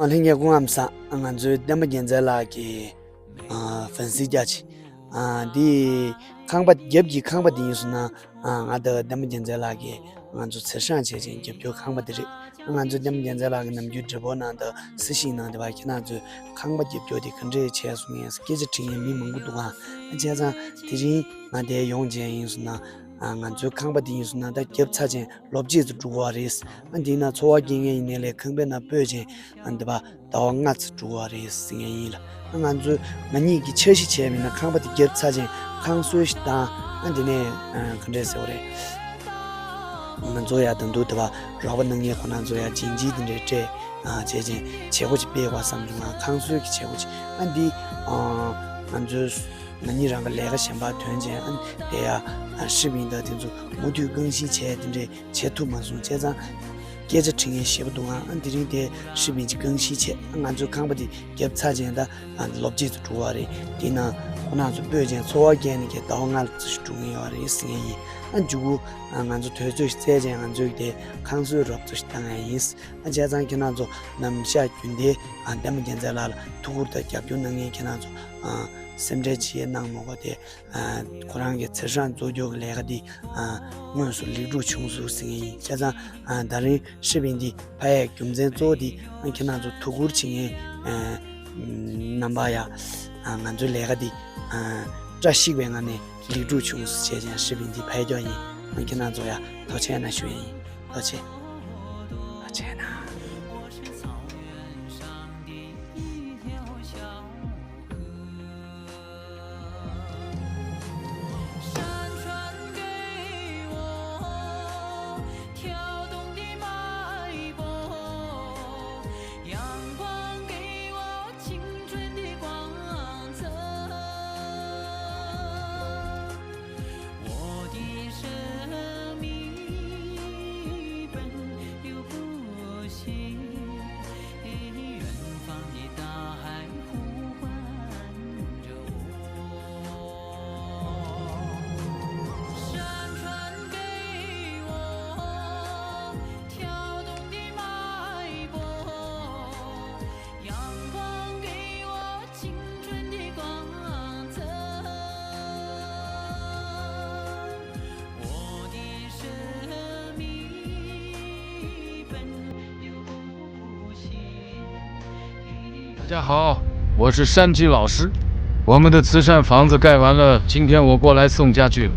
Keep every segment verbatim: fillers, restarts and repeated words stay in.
ཨ། ལྷན་རྒྱས་སྐུ་ཁམས་བཟང་། ང་ཚོའི་བསྟན་པ་རྒྱལ་མཚན་ལགས་ཀྱི་ཨ་ཧྥན་སི་རྒྱ་ཆེ། ཨ་འདི་ཁང་པ། རྒྱབ་ཀྱི་ཁང་པ་འདི་ཡིན་སོང་ན། ཨ་ང་དང་བསྟན་པ་རྒྱལ་མཚན་ལགས་ཀྱིས་ང་ཚོ་ཚེ་སྲང་བྱས་ཅིང་རྒྱབ་སྐྱོར་ཁང་པ་འདི་རེད། ང་ཚོ་བསྟན་པ་རྒྱལ་མཚན་ལགས་ཀྱིས་ནམ་རྒྱུན་འབྲེལ་བ་གནང་དང་གསལ་བཤད་གནང་བསྡད་པ། ཁྱེད་རང་ཚོས་ཁང་པ་རྒྱབ་སྐྱོར་དེ་ག་འདྲས་བྱས་སོང་ངས་སྐད་ཆ་དྲིས་མཁན་མི་མང་པོ་འདུག་ག། བྱས་ཙང་དེ་རིང་ང་འདིར་ཡོང་བྱས་ཡིན་སོང་ན། ཨ་ང་ཚོའི་ཁང་པ་འདི་ཡིན་སོང་ན་ད་རྒྱབ་ཚར་ཅིང་ལོ་བརྒྱད་ཙམ་འགྲོ་གི་རེད། ཨ་འདི་ན་འཚོ་བ་སྐྱེལ་མཁན་ཡིན་ནའི་ལས། ཁང་པའི་ནང་སྤོས་ཅིང་ཨ་འདི་པ་ཟླ་བ་ལྔ་ཙམ་འགྲོ་གི་རེད་ཟེར་མཁན་ཡིན་ལ། ཨ་ང་ཚོས་ང་གཉིས་ཀྱིས་འཆར་གཞི་བྱས་པ་ཡིན་ན། ཁང་པ་འདི་བརྒྱབ་ཚར་ཅིང་ཁང་སོལ་ཞིག་བཏང་། ཨ་འདི་ནས་ཨ་ག་འདྲས་ཟེར་བ་རེད། ང་ཚོ་ཡ་ད་དུང་འདི་པ་རོགས་པ་གནང་མཁན་ཁོ་རང་ཚོ་ཡ་བྱིན་གྱིས་འདི་འདྲས་སྤྲད། ཨ་བྱས་ཅིང་བྱེད་སྒོ་ཅིག་སྤེལ་བ་བསམ་བྱུང་། ང་ཁང་སོལ་གྱི་བྱེད་སྒོ་ཅིག། ཨ་འདི་ཨ་ང་ཚོས་ང་གཉིས་རང་གི་ལས་ཀ་གཞན་པ་ཐོན་ཅིང་། ཨ་དེ་ཡ་ཨ་ཧྲི་པིན་དང་དེ་ཚོ་མུ་མཐུད་རྐང་བཞིན་བྱས་དེ་འདྲས་བྱེད་ཐུབ་མ་སོང་། བྱས་ཙང་སྐད་ཆ་དྲི་མཁན་ཞེ་པོ་འདུག་ག། ཨ་དེ་རིང་དེ་ཧྲི་པིན་གྱིས་རྐང་བཞིན་བྱས། ཨ་ང་ཚོའི་ཁང་པ་དེ་བརྒྱབ་ཚར་ཅིང་ད་ཨ་ལོ་བརྒྱད་ཙམ་འགྲོ་གི་རེད། དེ་ན་ཁོ་རང་ཚོ་སྤོས་ཅིང་འཚོ་བ་སྐྱེལ་ནས་ཀྱི་ཟླ་བ་ལྔ་ཙམ་ཞིག་འགྲོ་གི་ཡོད་རེད་ཟེར་མཁན་ཡིན། ཨ་མཇུག་གུ་ཨ་ང་ཚོ་དུས་ཚོད་ཞིག་བཙལ་ཅིང་ང་ཚོས་དེ་ཁང་སོལ་རོབ་ཙམ་ཞིག་བཏང་ཡ་ཡིན། ཨ་བྱས་ཙང་ཁྱེད་རང་ཚོ་ནམ་ཞག་རྒྱུན་དེ་ཨ་བསྟན་པ་རྒྱལ་མཚན་ལགས་ལ་ཐུགས་ཁུར་དང་རྒྱབ་སྐྱོར་གནང་མཁན་ཁྱེད་རང་ཚོ་ཨ་སེམས་ཁྲལ་ཅི་ཡང་གནང་མ་དགོས་ཏེ། ཨ་ཁོ་རང་གི་ཚེ་སྲང་རྫོགས་སྐྱོར་གྱི་ལས་ཀ་འདི་ཨ་དངོས་སུ་ལེགས་གྲུབ་བྱུང་སོང་ཟེར་མཁན་ཡིན། བྱས་ཙང་ཨ་ད་རིང་ཧྲི་པིན་འདི་ཕར་ཡག་རྒྱུ་མཚན་གཙོ་བོ་འདི་ཨ་ཁྱེད་རང་ཚོ་ཐུགས་ཁུར་བྱེད་མཁན་ཨ་རྣམ་པ་ཡ། ཨ་ང་ཚོའི་ལས་ཀ་འདི་ཨ་བཀྲ་ཤིས་པའི་ངང་ནས་ལེགས་གྲུབ་བྱུང་ཟེར་བྱས་ཀྱང་ཧྲི་པིན་འདི་ཕར་རྒྱག་ཡིན། ཨ་ཁྱེད་རང་ཚོ་ཡ་ཐུགས་རྗེ་གནང་ཞུ་ཡ་ཡིན། ཐུགས་རྗེ། ཐུགས་རྗེ་གནང་།大家好，我是山鸡老师。我们的慈善房子盖完了，今天我过来送家具了，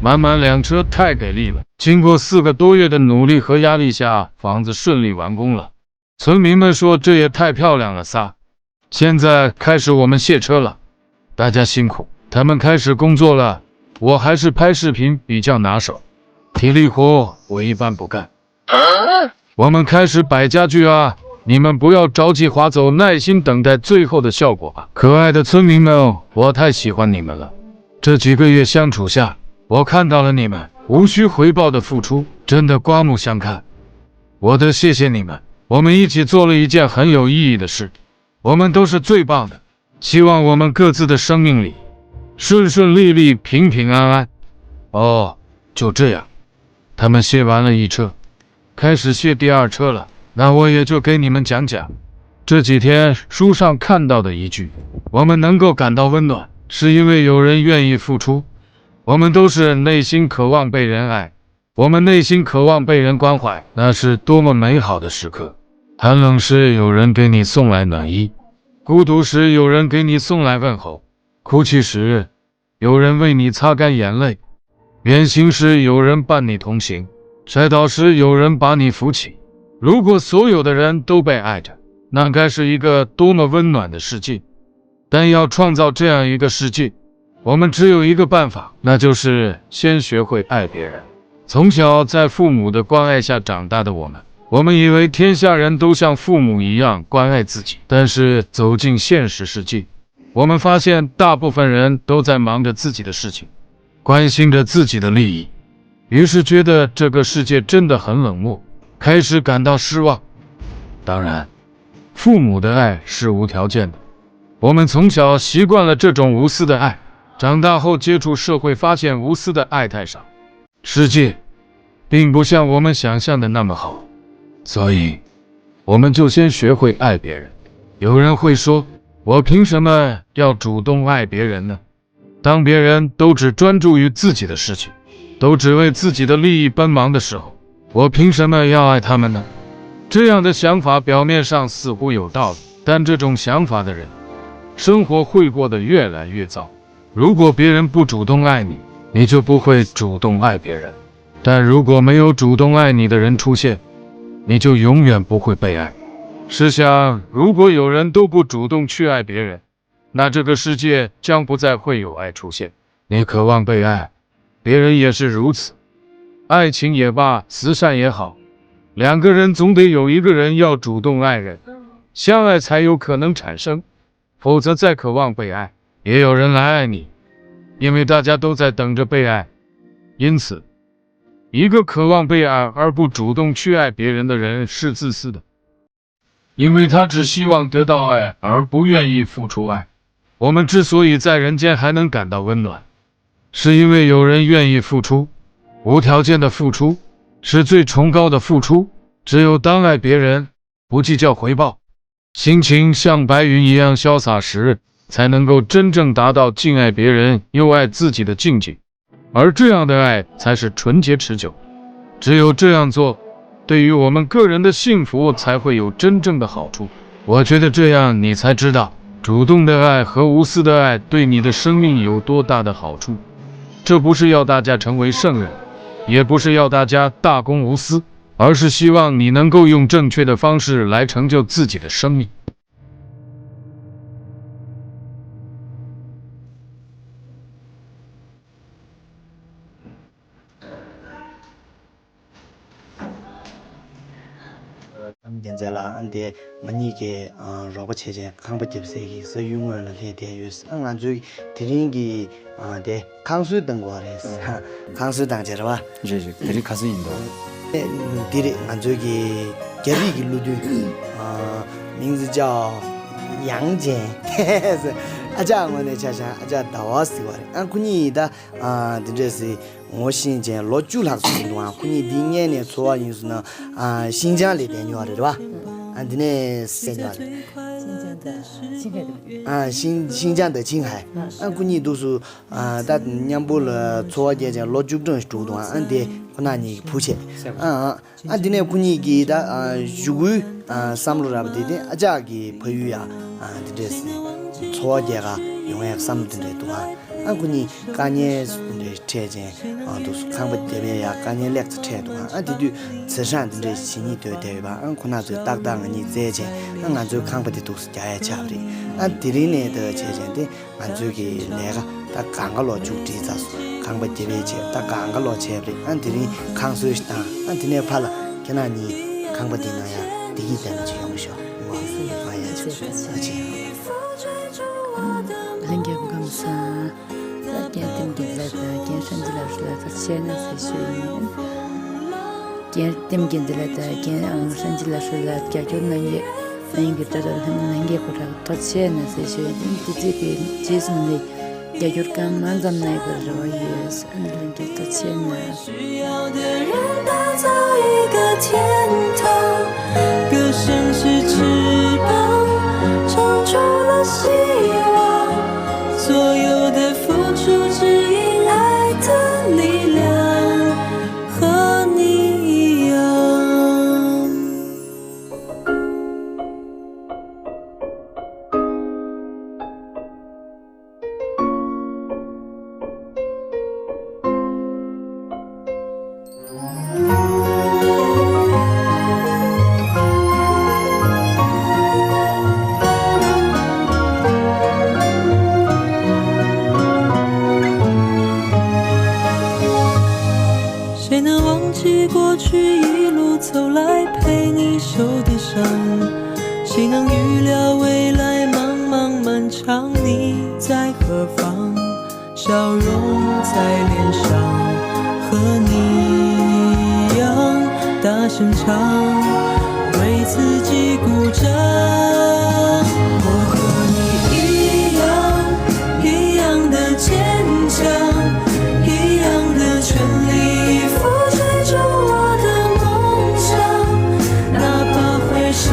满满两车，太给力了。经过四个多月的努力和压力下，房子顺利完工了。村民们说这也太漂亮了撒。现在开始我们卸车了，大家辛苦。他们开始工作了，我还是拍视频比较拿手，体力活我一般不干。我们开始摆家具啊，你们不要着急划走，耐心等待最后的效果吧。可爱的村民们，我太喜欢你们了。这几个月相处下，我看到了你们无需回报的付出，真的刮目相看。我得谢谢你们，我们一起做了一件很有意义的事。我们都是最棒的，希望我们各自的生命里顺顺利利、平平安安。哦，就这样。他们卸完了一车，开始卸第二车了。那我也就给你们讲讲这几天书上看到的一句：我们能够感到温暖，是因为有人愿意付出。我们都是内心渴望被人爱，我们内心渴望被人关怀，那是多么美好的时刻。寒冷时有人给你送来暖意，孤独时有人给你送来问候，哭泣时有人为你擦干眼泪，远行时有人伴你同行，摔倒时有人把你扶起。如果所有的人都被爱着，那该是一个多么温暖的世界。但要创造这样一个世界，我们只有一个办法，那就是先学会爱别人。从小在父母的关爱下长大的我们，我们以为天下人都像父母一样关爱自己，但是走进现实世界，我们发现大部分人都在忙着自己的事情，关心着自己的利益，于是觉得这个世界真的很冷漠，开始感到失望。当然，父母的爱是无条件的，我们从小习惯了这种无私的爱，长大后接触社会，发现无私的爱太少，世界并不像我们想象的那么好，所以我们就先学会爱别人。有人会说，我凭什么要主动爱别人呢？当别人都只专注于自己的事情，都只为自己的利益奔忙的时候，我凭什么要爱他们呢？这样的想法表面上似乎有道理，但这种想法的人，生活会过得越来越糟。如果别人不主动爱你，你就不会主动爱别人。但如果没有主动爱你的人出现，你就永远不会被爱。试想，如果有人都不主动去爱别人，那这个世界将不再会有爱出现。你渴望被爱，别人也是如此。爱情也罢，慈善也好，两个人总得有一个人要主动爱人，相爱才有可能产生，否则再渴望被爱，也有人来爱你，因为大家都在等着被爱。因此，一个渴望被爱而不主动去爱别人的人是自私的。因为他只希望得到爱，而不愿意付出爱。我们之所以在人间还能感到温暖，是因为有人愿意付出，无条件的付出，是最崇高的付出。只有当爱别人，不计较回报，心情像白云一样潇洒时，才能够真正达到既爱别人又爱自己的境界。而这样的爱才是纯洁持久。只有这样做，对于我们个人的幸福才会有真正的好处。我觉得这样你才知道，主动的爱和无私的爱对你的生命有多大的好处。这不是要大家成为圣人，也不是要大家大公无私，而是希望你能够用正确的方式来成就自己的生命。རྣམ་རྒྱལ་མཚན་ལགས། ཨ་འདི་ང་གཉིས་ཀྱི་ཨ་རོགས་པ་བྱས་བྱས་ཁང་པ་རྒྱབ་སའི་གི་ས་ཡུལ་དངོས་ལ་སླེབས་བསྡད་ཡོད། ཨ་ང་ཚོའི་དེ་རིང་གི་ཨ་དེ་ཁང་གསོའི་སྟེང་གོ་རེད། ཁང་གསོའི་སྟེང་བྱས་རེད་བ། རེད་རེད། དེ་རིང་ཁ་སང་ཡིན་འདུག་ཨེ་འདི་རེད། ང་ཚོའི་གི་རྒྱ་རིགས་ཀྱི་བློ་མཐུན་ཨ་མིང་ཙི་ཅའོ་ཡང་ཅན། ཨ་ཅག་ངོས་ནས་ཆ་བཞག་ཨ་ཅག་ཟླ་བ་ཟེར་བ་རེད། ཨ་ཁོ་གཉིས་ད་ཨ་འདི་འདྲས་ཟེར། ངོ་ཤེས་མཁན་ལོ་བཅུ་ལྷག་ཙམ་འདུག་ཨ་ཁོ་གཉིས་འདི་སྔོན་ནས་འཚོ་བ་ཡིན་སོང་ན་ཨ་ཤིན་ཅང་ལ་བསྡད་མྱོང་བ་རེད་བ། ཨ་འདི་ནས་བསྡད་མྱོང་བ་རེད། ཨ་ཤིན་ཤིན་ཅང་དང་ཆིང་ཧའེ། ཨ་ཁོ་གཉིས་འདུག་སུ་ཨ་ད་མཉམ་པོ་ལ་འཚོ་བ་སྐྱེལ་ཅིང་ལོ་བཅུ་གྲངས་ཤིག་འགྲོ་གི་འདུག་ཨ་འདི་ཁོ་ན་གཉིས་ཀྱི་བུ་བྱས། ཨ་ཨ། ཨ་འདི་ནས་ཁོ་གཉིས་ཀྱིས་ད་ཨ་གཞུག་གུའི་ཨ་བསམ་བློ་རག་པ་དེ་དེ་ཨ་ཅག་གི་ཕ་ཡུལ་ཡ་ཨ་འདི་འདྲས་འཚོ་བ་སྐྱེལ་ག་ཡོང་ཡ་བསམ་བློ་དེ་འདྲས་འདུག་ཨ་ཨ་ཁོ་གཉིས་དཀའ་ངལ་འདི་འདྲས་འཕྲད་ཅིང་ཨ་འདུག་སུ་ཁང་པ་རྒྱབ་ཡ་ཡ་དཀའ་ངལ་ལེགས་ཙམ་འཕྲད་འདུག་ཨ་ཨ་དེ་དུས་ཚེ་སྲང་འདི་འདྲས་བྱེད་སྙིང་འདོད་བསྡད་ཡོད་པ། ཨ་ཁོ་ན་ཚོས་ཏག་ཏག་ང་གཉིས་བཙལ་ཅིང་ཨ་ང་ཚོའི་ཁང་པ་དེ་འདུག་སུ་རྒྱག་ཡ་ཆགས་པ་རེད། ཨ་དེ་རིང་ནས་ད་བྱས་ཅིང་དེ། ང་ཚོའི་གི་ལས་ཀ་ད་གང་ག་ལོ་མཇུག་སྒྲིལ་ཚར་སོང་། ཁང་པ་རྒྱབ་ཡས་བྱས་ད་གང་ག་ལོ་བྱས་པ་རེད། ཨ་དེ་རིང་ཁང་གསོ་ཞིག་བཏང་། ཨ་དེ་ནས་ཕར་ལ་ཁྱེད་རང་གཉིས་ཁང་པ་འདི་ནང་ཡ་བདེ་སྐྱིད་ལྡན་པ་ཅིག་ཡོང་ཤོག་ཨ་ཡ་ཅིག་ཨ་ཅིག་ལྷན་རྒྱས་སྐུ་ཁམས་བཟང་། རྒན་ལྟེམ་རྒན་ལགས་དང་རྒན་ཧྲན་ཅི་ལགས་སུ་ལ་ཐུགས་རྗེ་ཆེ་གནང་ཟེར་ཞུ་ཡིན། རྒན་ལྟེམ་རྒན་ལགས་དང་རྒན་ཧྲན་ཅི་ལགས་སུ་ལ་རྒྱབ་སྐྱོར་གནང་མཁན་ཨ་ཡིན་གྱི་དྲ་གྲོགས་ལྷན་ལྷན་རྒྱས་ཁོ་རང་ཐུགས་རྗེ་ཆེ་གནང་ཟེར་ཞུ་ཡིན། དེ་ཚེ་དེ་རྗེས་སུ་ནི་རྒྱབ་སྐྱོར་གང་མང་ཙམ་གནང་ཡོད་པར་རེ་བ་ཡོད། ཨ་ནི་ལྷན་རྒྱས་ཐུགས་རྗེ་ཆེ་གནང་། 需要的人打造一个天堂，歌声是翅膀，撑出了希望，所有的付出指引爱的力量，和你一样。谁能忘记过去一路走来陪你受的伤？谁能预料未来茫茫漫长你在何方？笑容在脸上，和你一样大声唱，为自己鼓掌。我和你一样，一样的坚强，一样的全力以赴追逐我的梦想，哪怕回首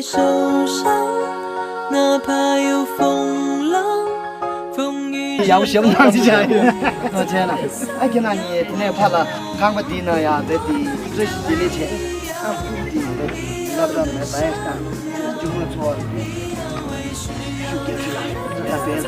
受伤，哪怕有风浪，风雨 ཡག་པོ་ཞིག་གནང་ཅི་བྱ་ཡོད། ཐུགས་རྗེ་ཆེ་ན། ཨ་ཁྱེད་རང་གཉིས་དེ་ནས་ཕར་ལ་ཁང་པ་འདིའི་ནང་ཡང་རེད་དེ་བཀྲ་ཤིས་བདེ་ལེགས་བྱས། ཨ་ཁུག་འདི་རེད་དེ་སློབ་གྲྭ་མེད་པ་ཡང་ཤི་དང་གཅུང་མོ་ཚོ་ཤུགས་རྒྱབ་ཤིག་ལ་ཡ་བས།